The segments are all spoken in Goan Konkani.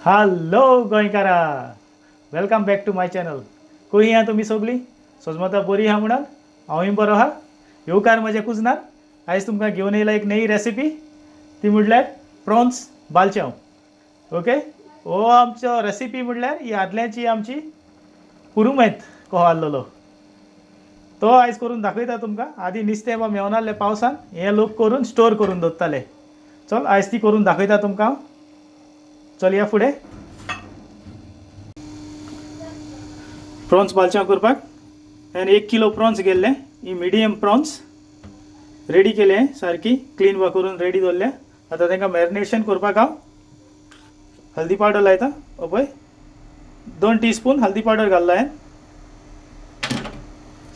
हॅलो गोंयकारा, welcome back to my channel. खंय आहा तुमी सगळीं? सजमता बरी आहा म्हणाल, हांवूय बरो आहा. येवकार म्हज्या कुजनार. आयज तुमकां घेवन येयला एक नवी रेसिपी, ती म्हणल्यार प्रॉन्स बालचाव. ओके, हो आमचो रेसिपी म्हणल्यार ही आदल्याची आमची पुरुमेंत कहो आहलोलो, तो आयज करून दाखयता तुमकां. आदी नुस्तें वा मेवनासलें पावसान, हे लोक करून स्टोर करून दवरताले. चल आयज ती करून दाखयता तुमकां. चल या फुडें. प्रॉन्स बालचाव करपाक हांवें 1 किलो प्रॉन्स घेतले. ही मिडियम प्रॉन्स रेडी केले, सारकी क्लीन वा करून रेडी दवरले. आतां तांकां मॅरिनेशन करपाक हांव हल्दी पावडर लायता. हो पळय 2 टीस्पून हल्दी पावडर घातला हांवें.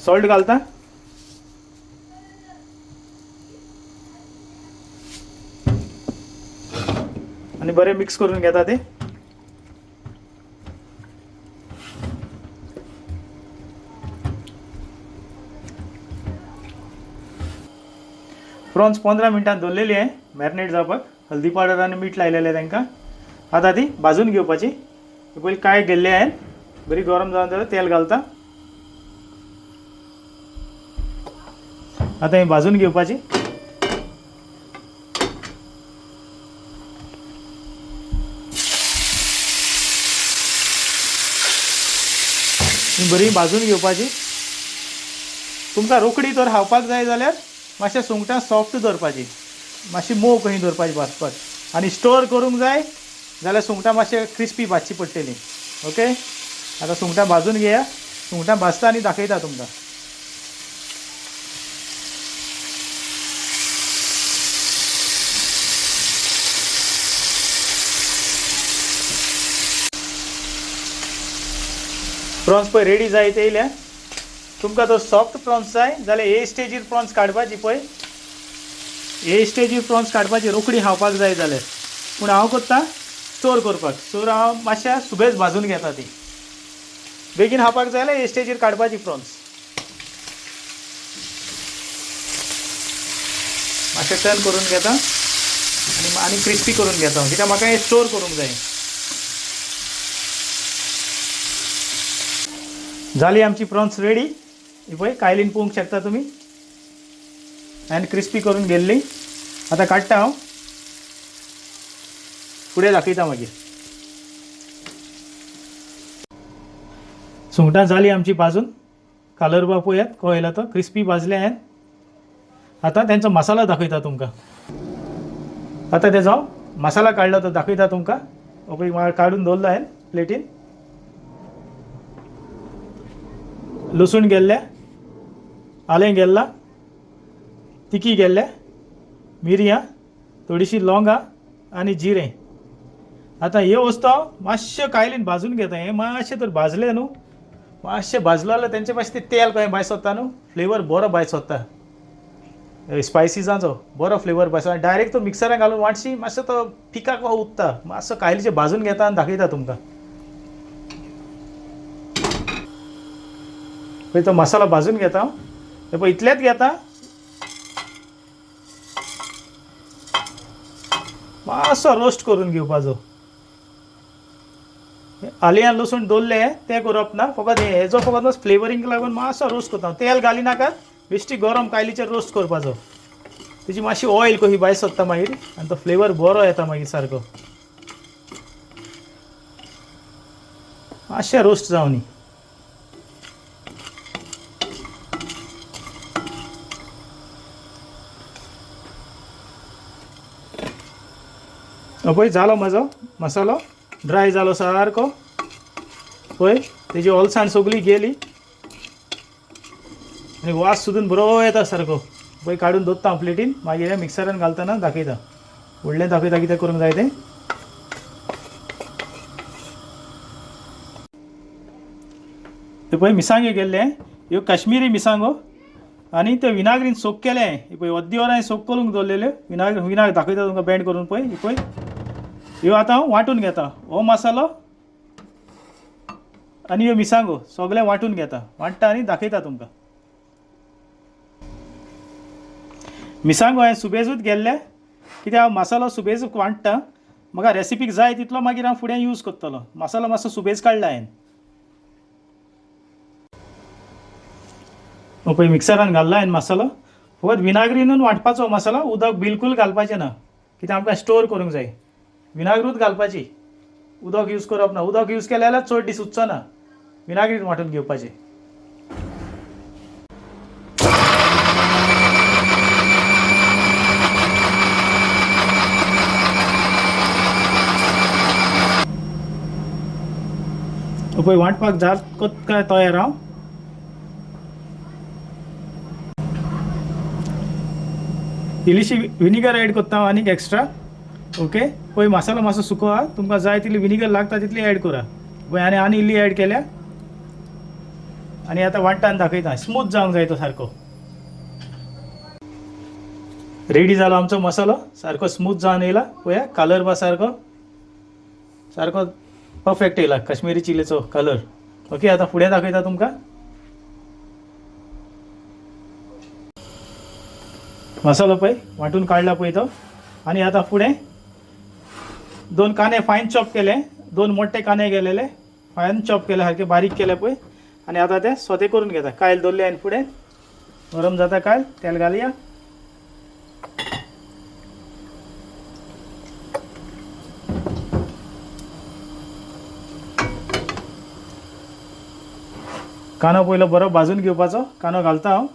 सॉल्ट घालता, आनी बरें मिक्स करून घेता ते. प्रॉन्स 15 मिनटां दवरलेली आहे मॅरिनेट जावपाक. हल्दी पावडर आनी मीठ लायलेलें तांकां. आतां ती भाजून घेवपाची. पयलीं काय गेल्ले हांवें, बरी गरम जावन जाल्यार तेल घालता. आतां ही भाजून घेवपाची. ही बरी भाजून घेवपाची. तुमकां रोखडी तर खावपाक जाय जाल्यार मातशें सुंगटां सॉफ्ट दवरपाची, मातशी मोव कशी दवरपाची भाजपाक. आनी स्टोर करूंक जाय जाल्यार सुंगटां मातशें क्रिस्पी भाजची पडटली. ओके, आतां सुंगटां भाजून घेया. सुंगटां भाजता आनी दाखयता तुमकां. प्रॉन्स पळय रेडी जायत येयल्या. तुमकां तो सॉफ्ट प्रॉन्स जाय जाल्यार हे स्टेजीर प्रॉन्स काडपाची. पळय हे स्टेजीर प्रॉन्स काडपाची, रोखडी खावपाक जाय जाल्यार. पूण हांव करता स्टोर करपाक, सो हांव मातशें सुबेज भाजून घेता ती. बेगीन खावपाक जाय जाल्यार हे स्टेजीर काडपाची प्रॉन्स. मातशें टर्न करून घेता आनी आनी क्रिस्पी करून घेता, कित्याक म्हाका हें स्टोर करूंक जाय. जाली आमची प्रॉन्स रेडी. ही पळय कायलीन पळोवंक शकता तुमी. आनी क्रिस्पी करून गेल्ली. आतां काडटा हांव, फुडें दाखयता मागीर. सुंगटां जाली आमची भाजून. कालर बा पळयात कळयला तो क्रिस्पी भाजले हांवें. आतां तेंचो मसाला दाखयता तुमकां. आतां तेजो मसाला काडलो तो दाखयता तुमकां. ओके, काडून दवरलो हांवें प्लेटीन. लसूण गेल्ले, आलें गेल्ला, तिकी गेल्ले, मिरयां, थोडीशी लवंगां आनी जिरें. आतां ह्यो वस्तू हांव मातशें कायलीन भाजून घेता. हें मातशें तर भाजलें न्हू, मातशें भाजलो जाल्यार तेंचे मातशें तें तेल कहें भायर सोदता न्हू, फ्लेवर बरो भायर सोदता, स्पायसीजांचो बरो फ्लेवर भायर सोदता. डायरेक्ट तो मिक्सरान घालून वांटशी मातसो तो पिकाक उत्ता. मातसो कायलीचें भाजून घेता आनी दाखयता तुमकां. पळय तो मसालो भाजून घेता हांव. हे पळय इतलेंच घेता, मातसो रोस्ट करून घेवपाचो. आलें आनी लसूण दवरले तें करप ना, फकत हेजो फकत फ्लेवरींग लागून मातसो रोस्ट करता. तेल घालिनाकात, बेश्टी गरम कायलीचेर रोस्ट करपाचो. तेजी मातशी ऑयल कशी भायर सोदता मागीर आनी तो फ्लेवर बरो येता मागीर सारको. मातशें रोस्ट जावनी. पळय जालो म्हजो मसालो ड्राय जालो सारको. पळय तेजी ओलसाण सगळी गेली आनी वास सुद्दां बरो येता सारको. पळय काडून दवरता हांव प्लेटीन, मागीर मिक्सरान घालतना दाखयता. व्हडलें दाखयता कितें करूंक जाय तें. ते पळय मिरसांग्यो गेल्ले, ह्यो काश्मिरी मिरसांगो आनी ते विनाग्रीन सोक केले. पळय अर्दी वरां सोक करूंक दवरलेल्यो. विनाग्र विनाग्र दाखयता तुमकां बँड करून. पळय ही पळय ह्यो आतां हांव वांटून घेता. हो मसालो आनी ह्यो मिरसांगो सगळें वांटून घेता. वांट्टा आनी दाखयता तुमकां. मिरसांगो हांवें सुबेजूच गेल्ले, कित्याक हांव मसालो सुबेज वांट्टा, म्हाका रेसिपीक जाय तितलो मागीर हांव फुडें यूज करतलो. मसालो मातसो सुबेज काडला हांवें. पळय मिक्सरान घाल्ला हांवें मसालो. फकत विनाग्रीनूच वांटपाचो मसालो, उदक बिलकूल घालपाचें ना, कित्याक आमकां स्टोर करूंक जाय. विनाग्रूच घालपाची, उदक यूज करप ना. उदक यूज केलें जाल्यार चड दीस उरचो ना. विनाग्रीन वांटून घेवपाचें. पळय वांटपाक जात काय तयार हांव. इल्लीशी विनिगर एड करता हांव आनीक एक्स्ट्रा. ओके, पळय मसालो मातसो सुको आहा, तुमकां जाय तितली विनिगर लागता तितली एड करा. पळय आनी आनी इल्ली एड केल्या आनी आतां वांट्टान दाखयता. स्मूथ जावंक जाय तो सारको. रेडी जालो आमचो मसालो, सारको स्मूथ जावन येयला. पळया कलर बा सारको सारको परफेक्ट येयला काश्मीरी चिलीचो कलर. ओके, आतां फुडें दाखयता तुमकां. मसालो पळय वांटून काडला पळय तो. आनी आतां फुडें 2 कांदे फायन चॉप केले, 2 मोठे कांदे गेलेले फायन चॉप केले, सारके बारीक केले पळय. आनी आतां ते सोते करून घेता. कायल दवरले आनी फुडें गरम जाता कायल, तेल घालया. कांदो पयलो बरो भाजून घेवपाचो. कांदो घालता हांव.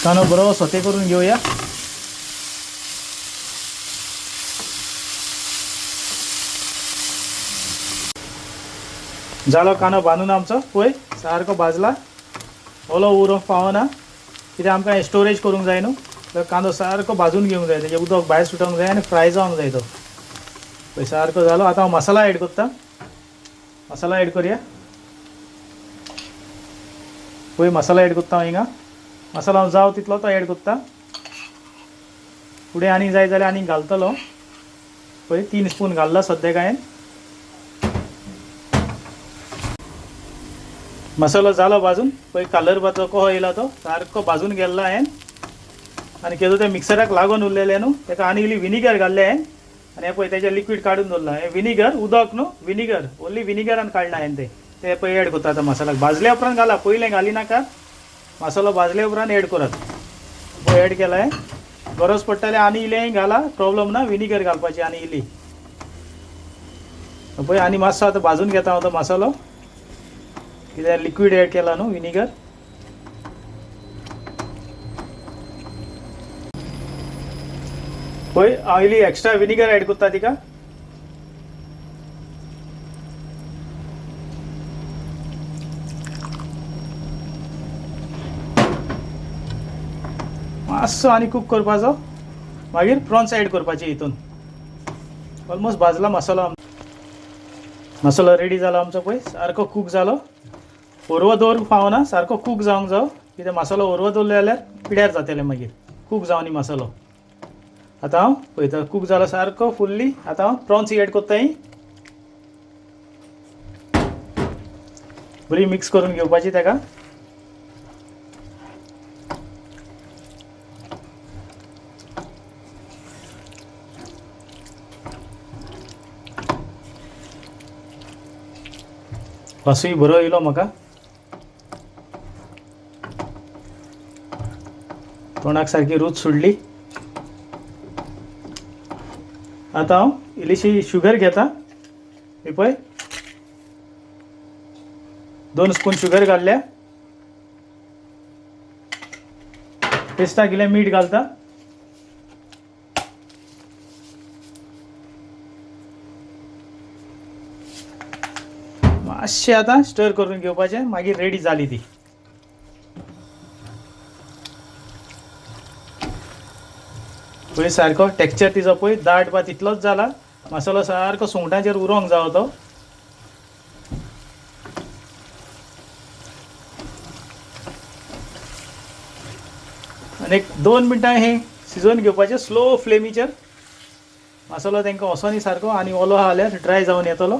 कांदो बरो सोते करून घेवया. जालो कांदो बांदून आमचो, पळय सारको भाजला. ओलो उरोंक पावना, कित्याक आमकां स्टोरेज करूंक जाय न्हू. तर कांदो सारको भाजून घेवंक जाय, तेजें उदक भायर सुटोवंक जाय आनी फ्राय जावंक जाय तो. पळय सारको जालो. आतां हांव मसाला एड करता. मसाला एड करया. पळय मसाला एड करता हांव हिंगा. मसाला हांव जाव तितलो तो एड करता. फुडें आनी जाय जाल्यार आनी घालतलो. पळय 3 स्पून घाल्ला सद्याक हांवें. मसालो जालो भाजून. पळय कलर बा तो कसो येयला तो, सारको भाजून गेल्लो हांवें. आनी केदो तें मिक्सराक लागून उरलेलें न्हू, ताका आनी इल्ली विनिगर घाल्लें हांवें. आनी हें पळय तेजें लिक्वीड काडून दवरलां. हें विनिगर उदक न्हू, विनिगर ओन्ली विनिगरान काडलां हांवें तें. तें पळय एड करता आतां मसाल्याक. भाजल्या उपरांत घाला, पयलें घाली नाका. मसालो भाजल्या उपरांत एड करात. पळय एड केला हांवें. गरज पडटा जाल्यार आनी इल्लें घाला, प्रॉब्लम ना. विनिगर घालपाची आनी इल्ली. पळय आनी मातसो आतां भाजून घेता हांव तो मसालो, कित्याक लिक्वीड एड केला न्हू विनिगर. पळय हांव इल्ली एक्स्ट्रा विनिगर एड करता तिका. मातसो आनी कूक करपाचो, मागीर प्रॉन्स एड करपाचे हितून. ऑलमोस्ट भाजला मसालो. मसालो रेडी जालो आमचो. पळय सारको कूक जालो. ओरवो दवरूंक फावना, सारको कूक जावंक जावो, कित्याक मसालो ओरवो दवरलो जाल्यार पिड्यार जातलें मागीर. कूक जावनी मसालो. आतां हांव पळयता कूक जालो सारको फुल्ली. आतां हांव प्रॉन्स एड करता. ही बरी मिक्स करून घेवपाची ताका. वासूय बरो येयलो म्हाका, तोंडाक सारकी रूच सोडली. आतां हांव इल्लीशी शुगर घेता. ही पळय 2 स्पून शुगर घातल्या. टेस्टाक इल्लें मीठ घालता. मातशें आतां स्टर करून घेवपाचें, मागीर रेडी जाली ती. पळय सारको टेक्स्चर तिजो पळय दाट बा तितलोच जाला. मसालो सारको सुंगटांचेर उरोंक जावो तो. आनी एक 2 मिनटां हें शिजोवन घेवपाचें स्लो फ्लेमीचेर. मसालो तांकां वचोनी सारको आनी ओलो आहा जाल्यार ड्राय जावन येतलो.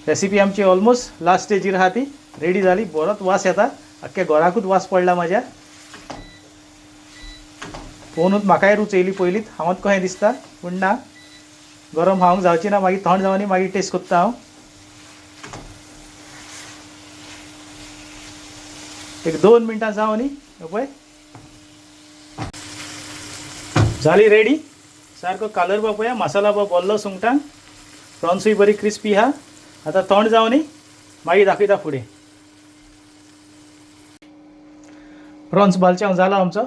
रेसिपी आमची ऑलमोस्ट लास्ट स्टेजीर आहा, ती रेडी जाली. बरोच वास येता, आख्ख्या घराकूच वास पडला म्हाज्या. पळोवनूच म्हाकाय रूच येयली पयलींच. हांवच कशें दिसता पूण ना, गरम खावंक जावची ना, मागीर थंड जावनी मागीर टेस्ट कोत्ता हांव. एक 2 मिनटां जावं न्ही. पळय जाली रेडी. सारको कालर बा पळया, मसाला बा बोल्लो सुंगटांक, प्रॉन्सूय बरी क्रिस्पी आहा. आतां थंड जावं न्ही, मागीर दाखयता फुडें. प्रॉन्स बालचांव जालो आमचो,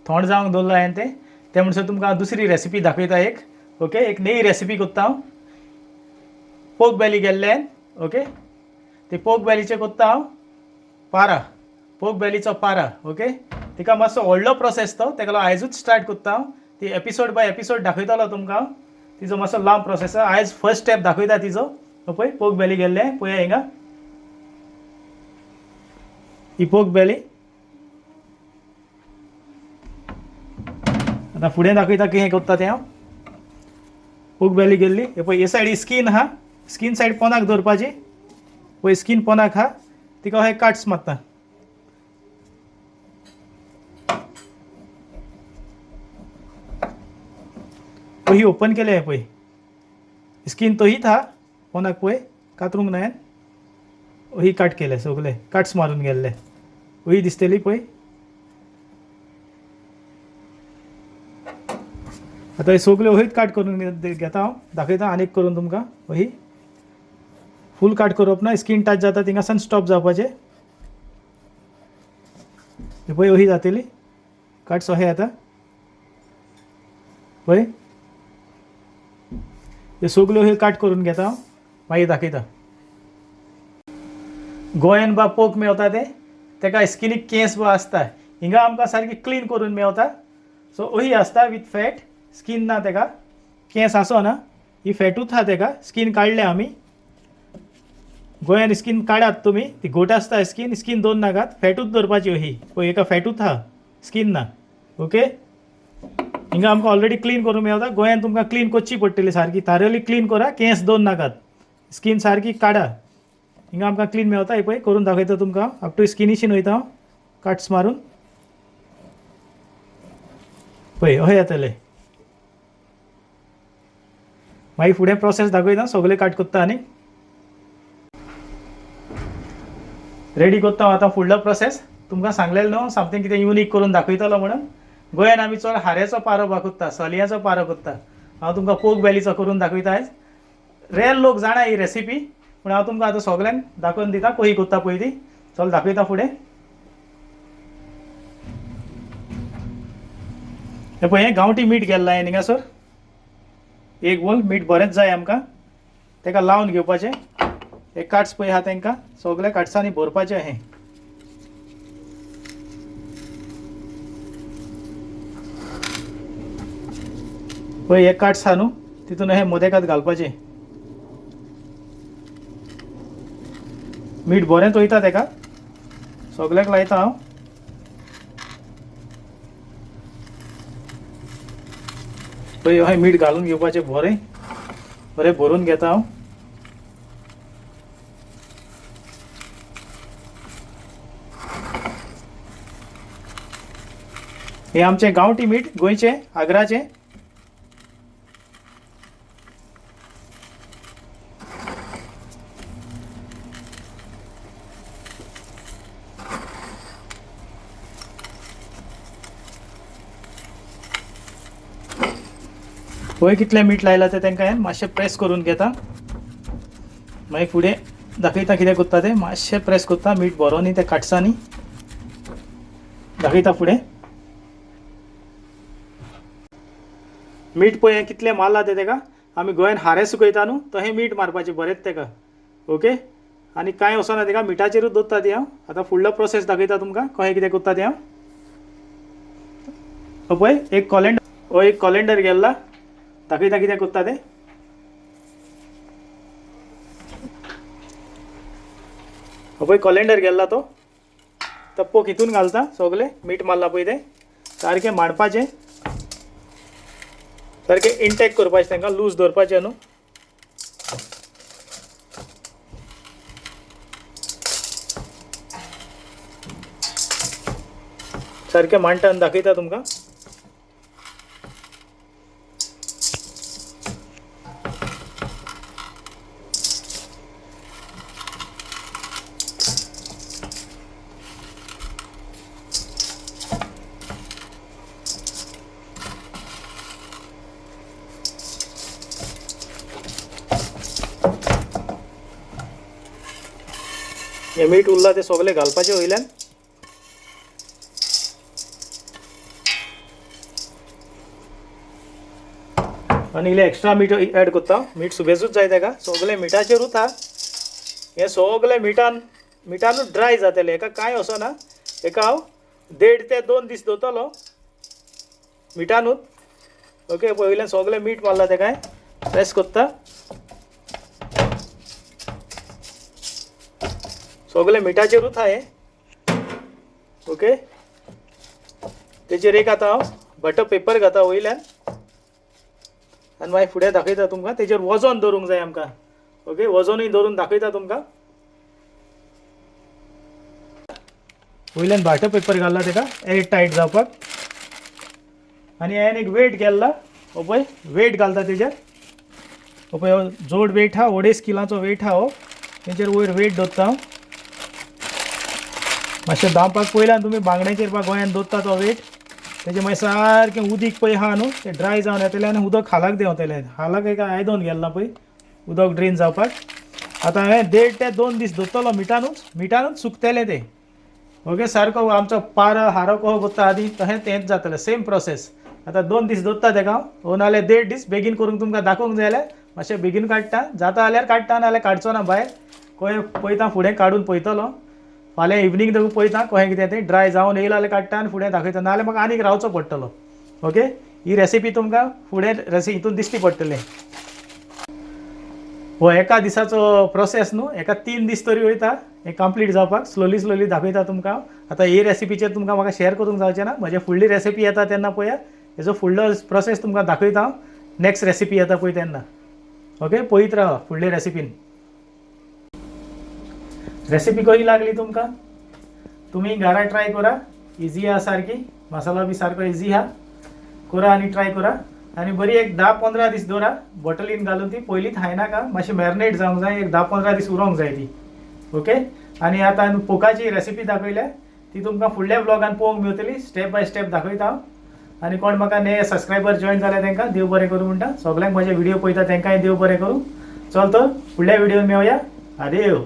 थंड जावंक दवरलो हांवें तें. तें म्हणसर तुमकां हांव दुसरी रेसिपी दाखयता एक. ओके, एक नवी रेसिपी कोत्ता हांव. पोक बेली गेल्ले हांवें. ओके, ते पोक बेलीचें कोत्ता हांव पारा, पोक बेलीचो पारा. ओके, तिका मातसो व्हडलो प्रोसेस तो, तेका लागून आयजूच स्टार्ट कोत्ता हांव. ती एपिसोड बाय एपिसोड दाखयतलो तुमकां हांव. तिजो मातसो लांब प्रोसेस आसा. आयज फर्स्ट स्टेप दाखयता तिजो. पळय पोक बेली गेल्ले पळया हिंगा, ही पोक बेली. आतां फुडें दाखयता कितें कोत्ता तें हांव. पोक बेली गेल्ली हे पळय, हे सायड स्कीन आहा, स्कीन सायड पोनाक दवरपाची. पळय स्कीन पोनाक आहा, तिका अशें काट्स मारता. पळय ही ओपन केले पळय, स्कीन तोहीच आहा पोनाक, पळय कातरूंक ना. ही काट केले सगळे काट्स मारून गेल्ले, वही दिसतली पळय. आतां हे सगळे वहीच काट करून घेता हांव, दाखयता आनीक करून तुमकां. वही फूल काट करप ना, स्कीन टच जाता थिंगासान स्टॉप जावपाचें. पळय वही जातली काट्स अशें येता पळय. हे सगल्यो हे काट करून घेता हांव, मागीर दाखयता. गोंयान बा पोक मेवता ते तेका स्किनीक केंस बा आसता, हिंगा आमकां सारकी क्लीन करून मेवता. सो वही आसता विथ फॅट, स्कीन ना तेका, केंस आसो ना, ही फॅटूच आहा तेका, स्कीन काडल्या आमी. गोंयान स्कीन काडात तुमी, ती घोट आसता स्कीन, स्कीन दोन नाकात, फॅटूच दवरपाची. ही पळय एका फॅटूच आहा, स्कीन ना. ओके, हिंगा आमकां ऑलरेडी क्लीन करून मेवता. गोंयान तुमकां क्लीन करची पडटली सारकी, थारली क्लीन करा, केंस दोन नाकात, स्कीन सारकी काडा. हिंगा आमकां क्लीन मेवता. हे पळय करून दाखयता तुमकां, अप टू स्किनीशीन वयता हांव काट्स मारून. पळय अशें येतलें. मागीर फुडें प्रोसेस दाखयता, सगळे काट कोत्ता आनी रेडी कोत्ता हांव. आतां फुडलो प्रोसेस तुमकां सांगलेलो न्हू, समथींग कितें युनीक करून दाखयतलो म्हणून. गोंयान आमी चड हाऱ्याचो पारो कोत्ता, सलयांचो पारो कोत्ता. हांव तुमकां पोक बेलीचो करून दाखयता आयज. रेर लोक जाणा ही रेसिपी, पूण हांव तुमकां आतां सगल्यांक दाखोवन दिता कशी कोत्ता पळय ती. चल दाखयता फुडें. हें पळय हें गांवठी मीठ गेल्लें हांवें हिंगासर, एक बोल मीठ बरेंच जाय आमकां, तेका लावन घेवपाचें. हे काट्स पळय आहा तेंकां सगल्या काट्सांनी भरपाचें हें. पळय हे काट्स आहा न्हू, तितून हे मोदेकात घालपाचें. मीठ बरेंच वयता तेका, सगल्याक लायता हांव. पळय अहें मीठ घालून घेवपाचें, बरें बरें भरून घेता हांव. हें आमचें गांवठी मीठ, गोंयचें, आग्राचें. पळय कितलें मीठ लायलां तें तांकां हांवें मातशें प्रेस करून घेता. मागीर फुडें दाखयता कितें करता तें. मातशें प्रेस करता, मीठ बरो न्ही तें काटसांनी, दाखयता फुडें. मीठ पळय कितलें मारलां तें तेका. आमी गोंयान हारें सुकयता न्हू, तशें मीठ मारपाचें बरेंच तेका. ओके, आनी कांय वचना तेका, मिठाचेरूच दवरता ती हांव. आतां फुडलो प्रोसेस दाखयता तुमकां कशें कितें करता तें हांव. पळय एक कॉलेंडर, हो एक कॉलेंडर गेल्ला, दाखयता कितें करता तें. पळय कॉलेंडर गेल्ला तो तप्पोक हितून घालता, सगळें मीठ मारला पळय तें सारकें मांडपाचें. सारकें इंटॅक्ट करपाचें तांकां, लूज दवरपाचें न्हू. सारकें मांडटा आनी दाखयता तुमकां. हें मीठ उरलां तें सगळें घालपाचें वयल्यान. आनी इल्लें एक्स्ट्रा मीठ एड करता, मीठ सुबेजूच जाय ताका. सगळें मिठाचेरूच आहा हें, सगळें मिठानूच ड्राय जातलें, हेका कांय वचना. हेका हांव 1.5 ते 2 दीस दवरतलो मिठानूच. ओके, पळय वयल्यान सगळें मीठ मारलां तेका, प्रेस करता. सगळें मिठाचेरूच आहा हें. ओके, तेचेर एक आतां हांव बटर पेपर घाता वयल्यान आनी मागीर फुडें दाखयता तुमकां. तेचेर वजन दवरूंक जाय आमकां. ओके, वजनूय दवरून दाखयता तुमकां. वयल्यान बटर पेपर घालला तेका एयर टायट जावपाक. आनी हांवें एक वेट केल्ला, हो पळय वेट घालता तेजेर. हो पळय हो जोड वेट आहा, 2.5 किलांचो वेट आहा हो. तेजेर वयर वेट दवरता हांव. मातशें दामपाक पयल्यान तुमी बांगड्याचेर बा गोंयांत दवरता तो वेट, तेजें मागीर सारकें उदीक पळय आहा न्हू तें ड्राय जावन येतलें आनी उदक खालाक देंवतलें. खालाक एक आयदन गेल्लां पळय उदक ड्रेन जावपाक. आतां हांवें 1.5 ते 2 दीस दवरतलो मिठानूच, मिठानूच सुकतलें तें. ओके, सारको आमचो पारो हारो कसो करता आदी तशें तेंच जातलें, सेम प्रोसेस. आतां 2 दीस दवरता तेका हांव, हो नाल्यार 1.5 दीस. बेगीन करूंक तुमकां दाखोवंक जाय जाल्यार मातशें बेगीन काडटा, जाता जाल्यार काडटा, नाल्यार काडचो ना भायर. कशें पळयता फुडें काडून पळयतलो, फाल्यां इवनींग देखून पळयता कशें कितें तें ड्राय जावन येयलां जाल्यार काडटा आनी फुडें दाखयता, नाल्यार म्हाका आनीक रावचो पडटलो. ओके, ही रेसिपी तुमकां फुडें हितून दिश्टी पडटली. हो एका दिसाचो प्रोसेस न्हू, एका 3 दीस तरी वयता हें कंप्लीट जावपाक. स्लोली स्लोली दाखयता तुमकां. आतां ही रेसिपीचेर तुमकां म्हाका शेअर करूंक जावचें ना, म्हजे फुडली रेसिपी येता तेन्ना पळया हेजो फुडलो प्रोसेस तुमकां दाखयता हांव. नेक्स्ट रेसिपी येता पळय तेन्ना. ओके, पळयत रावा फुडले रेसिपीन. रेसिपी कशी लागली तुमकां? तुमी घरा ट्राय करा, इजी आहा सारकी, मसालो बी सारको इजी आहा. करा आनी ट्राय करा आनी बरी एक 10-15 दीस दवरा बॉटलीन घालून ती, पयलींच खायनाका, मातशी मॅरिनेट जावंक जाय, एक 10-15 दीस उरोंक जाय ती. ओके, आनी आतां पोकाची रेसिपी दाखयल्या ती तुमकां फुडल्या ब्लॉगान पळोवंक मेळटली, स्टेप बाय स्टेप दाखयता हांव. आनी कोण म्हाका ने सबस्क्रायबर जॉयन जाल्या तांकां देव बरें करूं म्हणटा, सगल्यांक म्हजे व्हिडियो पळयता तांकांय देव बरें करूं. चल तर फुडल्या व्हिडियोन मेळया, आदेव.